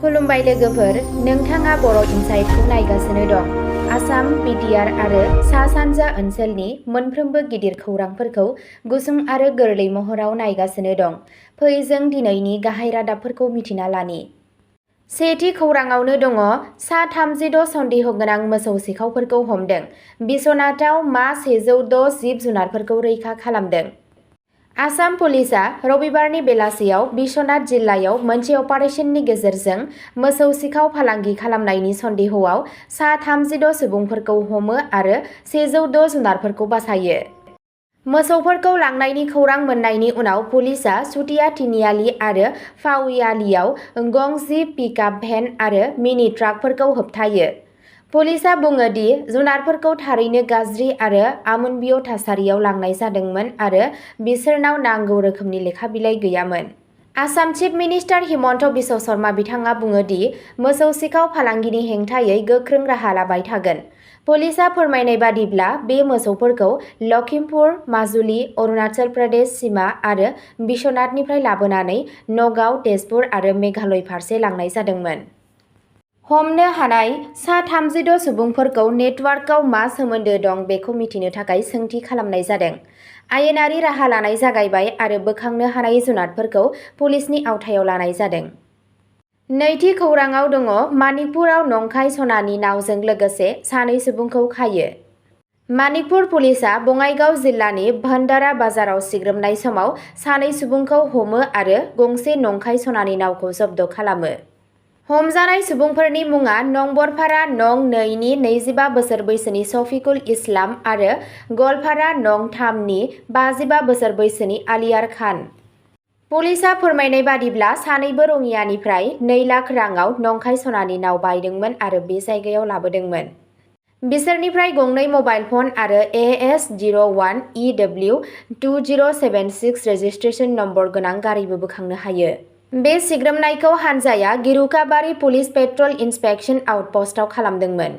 खुलुमबाय लोगोफोर, नोंथाङा बर' इनसाइटखौ नायगासिनो दं। आसाम, बिटिआर आरो सा-सानजा ओनसोलनि मोनफ्रोमबो गिदिर खौरांफोरखौ गुसुं आरो गोरलै महराव नायगासिनो दं। फै जों दिनैनि गाहाय रादाबफोरखौ मिथिना लानि। सेथि खौराङावनो दङ सा 36 सन्देह गोनां मोसौ सिखावफोरखौ हमदों। बिश्वनाथाव मा 106 जिब जुनारफोरखौ रैखा खालामदों? आसाम पुलिसआ रबिबारनि बेलासियाव बिश्वनाथ जिल्लायाव मोनसे अपारेशननि गेजेरजों मोसौ सिखाव फालांगि खालामनायनि सन्देहआव सा 36 सुबुंफोरखौ हमो आरो 106 जुनारफोरखौ बासायो। मोसौफोरखौ लांनायनि खौरां मोननायनि उनाव पुलिसआ सुतिया तिनिआलि आरो फाविआलियाव गं 10 पिकआप भेन आरो मिनि ट्राकफोरखौ होबथायो। पुलिसआ बुङो दि जुनारफोरखौ थारैनो गाज्रि आरो आमुनबिय थासारियाव लांनाय जादोंमोन आरो बिसोरनाव नांगौ रोखोमनि लेखा बिलाइ गैयामोन। आसाम चिफ मिनिस्टार हिमन्त बिश्व शर्मा बिथाङा बुङो दि मोसौ सिखाव फालांगिनि हेंथायै गोख्रों राहा लाबाय थागोन। पुलिसआ फोरमायनाय बादिब्ला बे मोसौफोरखौ लखिमपुर, माजुलि, अरुणाचल प्रदेश सीमा आरो बिश्वनाथनिफ्राय लाबोनानै नगाव, तेजपुर आरो मेघालय फारसे लांनाय जादोंमोन। हमनो हानाय सा 36 सुबुंफोरखौ नेटवार्कआव मा सोमोन्दो दं बेखौ मिथिनो थाखाय सोंथि खालामनाय जादों। आयेनारि राहा लानाय जागायबाय आरो बोखांनो हानाय जुनारफोरखौ पुलिसनि आवथायाव लानाय जादों। नैथि खौराङाव दङ मणिपुराव नंखाय सनानि नावजों लोगोसे सानै सुबुंखौ खायो। मणिपुर पुलिसआ बङाइगाव जिल्लानि भण्डारा बाजाराव सिग्रोमनाय समाव सानै सुबुंखौ हमो आरो गंसे नंखाय सनानि नावखौ जब्द खालामो। हमजानाय सुबुंफोरनि मुङा नंबरपारा नं 2 नि 25 बोसोर बैसोनि शफिकुल इस्लाम आरो गलपारा नं 3 नि 55 बोसोर बैसोनि आलियार खान। पुलिसआ फोरमायनाय बादिब्ला सानैबो रङियानिफ्राय 2 लाख राङाव नंखाय सनानि नाव बायदोंमोन आरो बे जायगायाव लाबोदोंमोन। बिसोरनिफ्राय गंनै मबाइल फन आरो AS01 EW 2076 रेजिस्ट्रेशन नम्बर गोनां गारिबो बोखांनो हायो। बे सिग्रोमनायखौ हानजाया गिरुकाबारि पुलिस पेट्रल इन्सपेक्शन आउटपस्टआव खालामदोंमोन।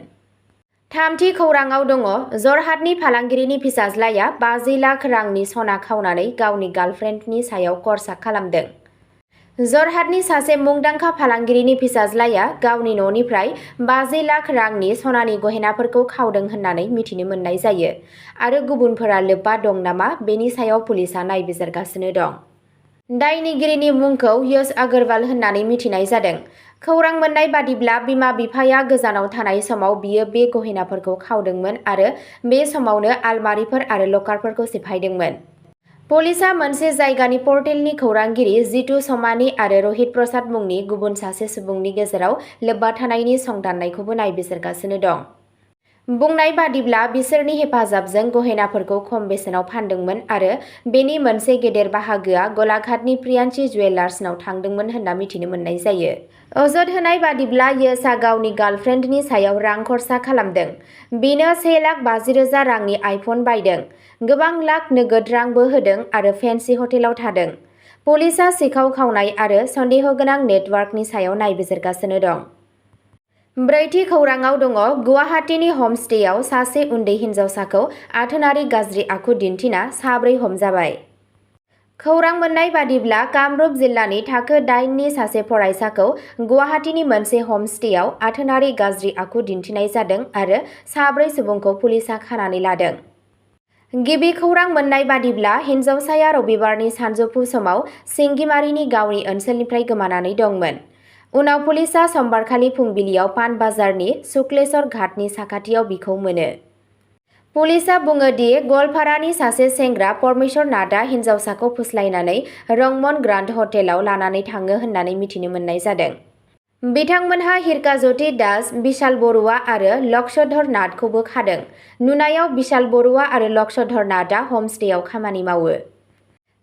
थामथि खौराङाव दङ जरहाटनि फालांगिरिनि फिसाज्लाया 50 लाख रांनि सना खावनानै गावनि गार्लफ्रेन्डनि सायाव खरसा खालामदों। जरहाटनि सासे मुंदांखा फालांगिरिनि फिसाज्लाया गावनि न'निफ्राय 50 लाख रांनि सनानि गहेनाफोरखौ खावदों होननानै मिथिनो मोननाय जायो आरो गुबुनफोरा लोब्बा दं नामा बेनि सायाव पुलिसआ नायबिजिरगासिनो दं। दायनिगिरिनि मुंखौ यश अग्रवाल होननानै मिथिनाय जादों। खौरां मोननाय बादिब्ला बिमा-बिफाया गोजानाव थानाय समाव बियो बे गहेनाफोरखौ खावदोंमोन आरो बे समावनो आलमारिफोर आरो लकारफोरखौ सिफायदोंमोन। पुलिसआ मोनसे जायगानि पर्टेलनि खौरांगिरि जितु समानी आरो रहित प्रसाद मुंनि गुबुन सासे सुबुंनि गेजेराव लोब्बा थानायनि संदाननायखौबो नायबिजिरगासिनो दं। बुंनाय बादिब्ला बिसोरनि हेफाजाबजों गहेनाफोरखौ खम बेसेनाव फानदोंमोन आरो बेनि मोनसे गेदेर बाहागोआ गलाघाटनि प्रियान्शी ज्वेलार्सनाव थांदोंमोन होनना मिथिनो मोननाय जायो। अजद होनाय बादिब्ला यशआ गावनि गार्लफ्रेन्डनि सायाव रां खरसा खालामदों। बिनो 1,50,000 रांनि आइफन बायदों, गोबां लाख नोगोद रांबो होदों आरो फेन्सि हटेलाव थादों। पुलिसआ सिखाव खावनाय आरो सन्देह गोनां नेटवार्कनि सायाव नायबिजिरगासिनो दं। ब्रैथि खौराङाव दङ गुवाहाटीनि हमस्टेआव सासे उन्दै हिनजावसाखौ आथोनारि गाज्रि आखु दिन्थिना 4 हमजाबाय। खौरां मोननाय बादिब्ला कामरुप जिल्लानि थाखो 8 नि सासे फरायसाखौ गुवाहाटीनि मोनसे हमस्टेआव आथोनारि गाज्रि आखु दिन्थिनाय जादों आरो 4 सुबुंखौ पुलिसआ खानानै लादों। गिबि खौरां मोननाय बादिब्ला हिनजावसाया रबिबारनि सानजौफु समाव सिंगिमारिनि गावनि ओनसोलनिफ्राय गोमानानै दंमोन। उनाव पुलिसआ समबारखालि फुंबिलियाव पानबाजारनि शुक्लेश्वर घाटनि साखाथियाव बिखौ मोनो। पुलिसआ बुङो दि गलपारानि सासे सेंग्रा परमेश्वर नाथआ हिनजावसाखौ फुस्लायनानै रंमन ग्रान्ड हटेलाव लानानै थाङो होननानै मिथिनो मोननाय जादों। बिथांमोनहा हिरकाज्योति दास, बिशाल बरुवा आरो लक्ष्यधर नाथखौबो खादों। नुनायाव बिशाल बरुवा आरो लक्ष्यधर नाथआ हमस्टेआव खामानि मावो।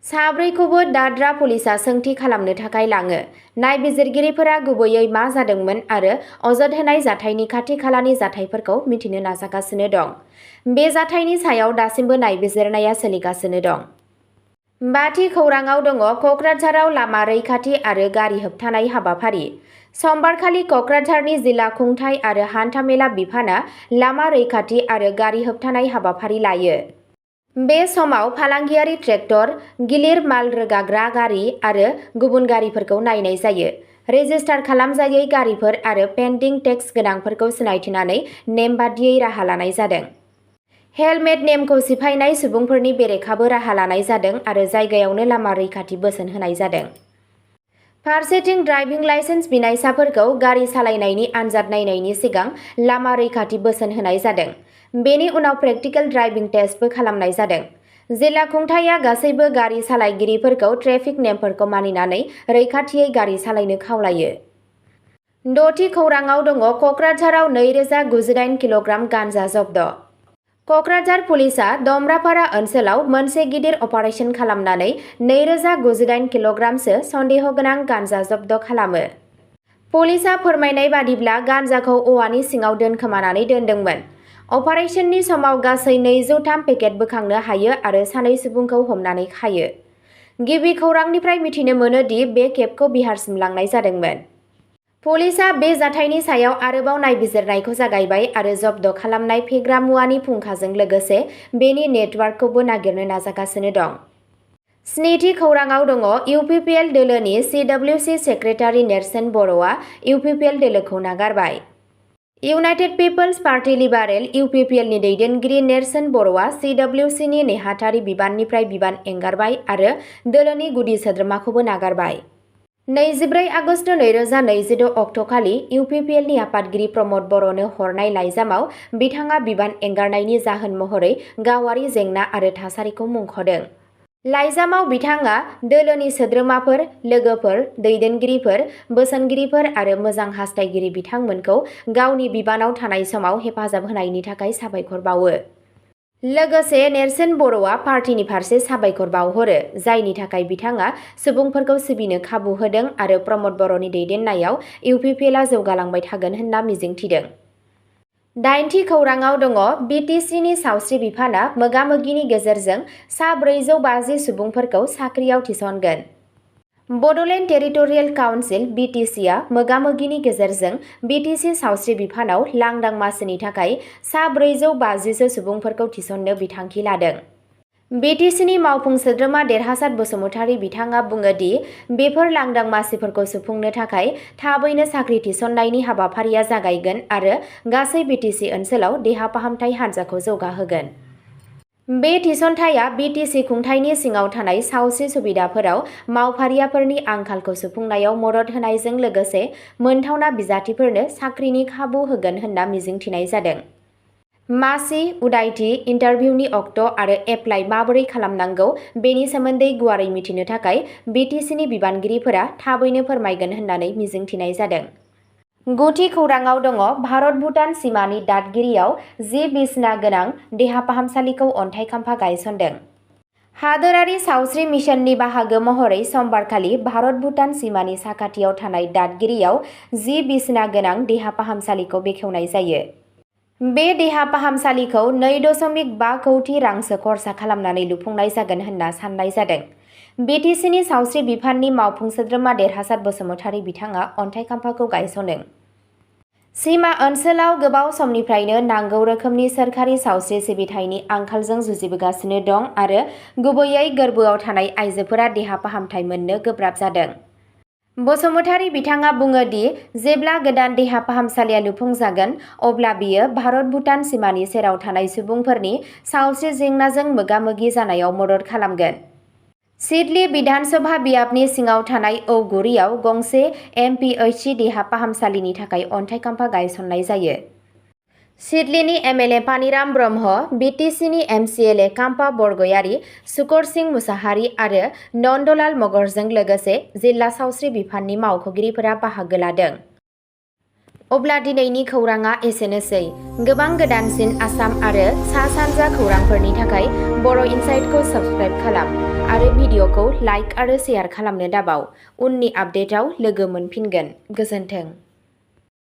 4खौबो दादरा पुलिसआ सोंथि खालामनो थाखाय लाङो। नायबिजिरगिरिफोरा गुबैयै मा जादोंमोन आरो अजद होनाय जाथायनि खाथि-खालानि जाथायफोरखौ मिथिनो नाजागासिनो दं। बे जाथायनि सायाव दासिमबो नायबिजिरनाया सोलिगासिनो दं। 5थि खौराङाव दङ कक्राझाराव लामा रैखाथि आरो गारि होबथानाय हाबाफारि। समबारखालि कक्राझारनि जिल्ला खुंथाय आरो हान्थामेला बिफाना लामा रैखाथि आरो गारि होबथानाय हाबाफारि लायो। बे समाव फालांगियारि ट्रेक्टर, गिलिर माल रोगाग्रा गारि आरो गुबुन गारिफोरखौ नायनाय जायो। रेजिस्टार खालामजायै गारिफोर आरो पेन्डिं टेक्स गोनांफोरखौ सिनायथिनानै नेम बादियै राहा लानाय जादों। हेलमेट नेमखौ सिफायनाय सुबुंफोरनि बेरेखाबो राहा लानाय जादों आरो जायगायावनो लामा रैखाथि बोसोन होनाय जादों। फारसेथिं ड्राइभिं लाइसेन्स बिनायसाफोरखौ गारि सालायनायनि आनजाद नायनायनि सिगां लामा रैखाथि बोसोन होनाय जादों। बेनि उनाव प्रेक्टिकेल ड्राइभिं टेस्टबो खालामनाय जादों। जिल्ला खुंथायआ गासैबो गारि सालायगिरिफोरखौ ट्रेफिक नेमफोरखौ मानिनानै रैखाथियै गारि सालायनो खावलायो। द'थि खौराङाव दङ कक्राझाराव 2098 किल'ग्राम गान्जा जब्द'। कक्राझार पुलिसआ दमरापारा ओनसोलाव मोनसे गिदिर अपारेशन खालामनानै 2098 किल'ग्रामसो सन्देह गोनां गान्जा जब्द' खालामो। पुलिसआ फोरमायनाय बादिब्ला गान्जाखौ औवानि सिङाव दोनखोमानानै दोनदोंमोन। अपारेशननि समाव गासै 203 पेकेट बोखांनो हायो आरो 2 सुबुंखौ हमनानै खायो। गिबि खौरांनिफ्राय मिथिनो मोनो दि बे केबखौ बिहारसिम लांनाय जादोंमोन। पुलिसआ बे जाथायनि सायाव आरोबाव नायबिजिरनायखौ जागायबाय आरो जब्द' खालामनाय फेग्रा मुवानि फुंखाजों लोगोसे बेनि नेटवार्कखौबो नागिरनो नाजागासिनो दं। स्निथि खौराङाव दङ इउपिपिएल दोलोनि सिडब्लिउसि सेक्रेटारि नेर्सोन बर'आ इउपिपिएल दोलोखौ नागारबाय। इउनाइटेड पिपल्स पार्टी लिबारेल इउपिपिएलनि दैदेनगिरि नेर्सोन बर'आ सिडब्लिउसिनि नेहाथारि बिबाननिफ्राय बिबान एंगारबाय आरो दोलोनि गुदि सोद्रोमाखौबो नागारबाय। 24 आगस्ट 2026 अक्ट'खालि इउपिपिएलनि आफादगिरि प्रमद बर'नो हरनाय लाइजामाव बिथाङा बिबान एंगारनायनि जाहोन महरै गावारि जेंना आरो थासारिखौ मुंख'दों। लाइजामाव बिथाङा दोलोनि सोद्रोमाफोर, लोगोफोर, दैदेनगिरिफोर, बोसोनगिरिफोर आरो मोजां हास्थायगिरि बिथांमोनखौ गावनि बिबानाव थानाय समाव हेफाजाब होनायनि थाखाय साबायखर बावो। लोगोसे नेर्सोन बर'आ पार्टीनि फारसे साबायखर बावहरो, जायनि थाखाय बिथाङा सुबुंफोरखौ सिबिनो खाबु होदों आरो प्रमद बर'नि दैदेननायाव इउपिपिएलआ जौगालांबाय थागोन होनना मिजिंथिदों। 8थि खौराङाव दङ बिटिसिनि सावस्रि बिफाना मोगा-मोगिनि गेजेरजों सा 450 सुबुंफोरखौ साख्रियाव थिसनगोन। बड'लेण्ड टेरिटरियेल काउन्सिल (बिटिसिआ) मोगा-मोगिनि गेजेरजों बिटिसि सावस्रि बिफानाव लांदां मासिनि थाखाय सा 450 सुबुंफोरखौ थिसननो बिथांखि लादों। बिटिसिनि मावफुं सोद्रोमा देरहासात बसुमतारी बिथाङा बुङो दि बेफोर लांदां मासिफोरखौ सुफुंनो थाखाय थाबैनो साख्रि थिसननायनि हाबाफारिया जागायगोन आरो गासै बिटिसि ओनसोलाव देहा फाहामथाय हान्जाखौ जौगाहोगोन। बे थिसनथाइया बिटिसि खुंथायनि सिङाव थानाय सावस्रि सुबिदाफोराव मावफारियाफोरनि आंखालखौ सुफुंनायाव मदद होनायजों लोगोसे मोनथावना बिजाथिफोरनो साख्रिनि खाबु होगोन होनना मिजिंथिनाय जादों। मासि, उदायथि, इन्टारभिउनि अक्ट' आरो एप्लाइ माबोरै खालामनांगौ बेनि सोमोन्दै गुवारै मिथिनो थाखाय बिटिसिनि बिबानगिरिफोरा थाबैनो फोरमायगोन होननानै मिजिंथिनाय जादों। 9थि खौराङाव दङ भारत-भुटान सिमानि दादगिरियाव 10 बिसना गोनां देहा फाहामसालिखौ अन्थाइ खाम्फा गायसनदों। हादोरारि सावस्रि मिशननि बाहागो महरै समबारखालि भारत-भुटान सिमानि साखाथियाव थानाय दादगिरियाव 10 बिसना गोनां देहा फाहामसालिखौ बेखेवनाय जायो। बे देहा फाहामसालिखौ 2.5 कौटि रांसो खरसा खालामनानै लुफुंनाय जागोन होनना साननाय जादों। बिटिसिनि सावस्रि बिफाननि मावफुं सोद्रोमा देरहासात बसुमतारी बिथाङा अन्थाइ खाम्फाखौ गायसनो। सिमा ओनसोलाव गोबाव समनिफ्रायनो नांगौ रोखोमनि सोरखारि सावस्रि सिबिथायनि आंखालजों जुजिबोगासिनो दं आरो गुबैयै गोर्बोआव थानाय आइजोफोरा देहा फाहामथाय मोननो गोब्राब जादों। बसुमतारी बिथाङा बुङो दि जेब्ला गोदान देहा फाहामसालिया लुफुंजागोन अब्ला बेयो भारत-भुटान सिमानि सेराव थानाय सुबुंफोरनि सावस्रि जेंनाजों मोगा-मोगि जानायाव मदद खालामगोन। सिडली बिधान सभा बियाबनि सिङाव थानाय औगुरियाव गंसे एमपिएइचसि देहा फाहामसालिनि थाखाय अन्थाइ खाम्फा गायसननाय जायो। सिडलीनि एमएलए पानिराम ब्रह्म, बिटिसिनि एमसिएलए काम्पा बरगयारी, सुकर सिंह मुसाहारि आरो नन्दलाल मगरजों लोगोसे जिल्ला सावस्रि बिफाननि मावख'गिरिफोरा बाहागो लादों। अब्ला दिनैनि खौराङा एसेनोसै। गोबां गोदानसिन आसाम आरो सा-सानजा खौरांफोरनि थाखाय बर' इनसाइटखौ साबस्क्राइब खालाम आरो भिडिअखौ लाइक आरो शेयार खालामनो दाबाव। उननि आपडेटआव लोगो मोनफिनगोन। गोजोन्थों।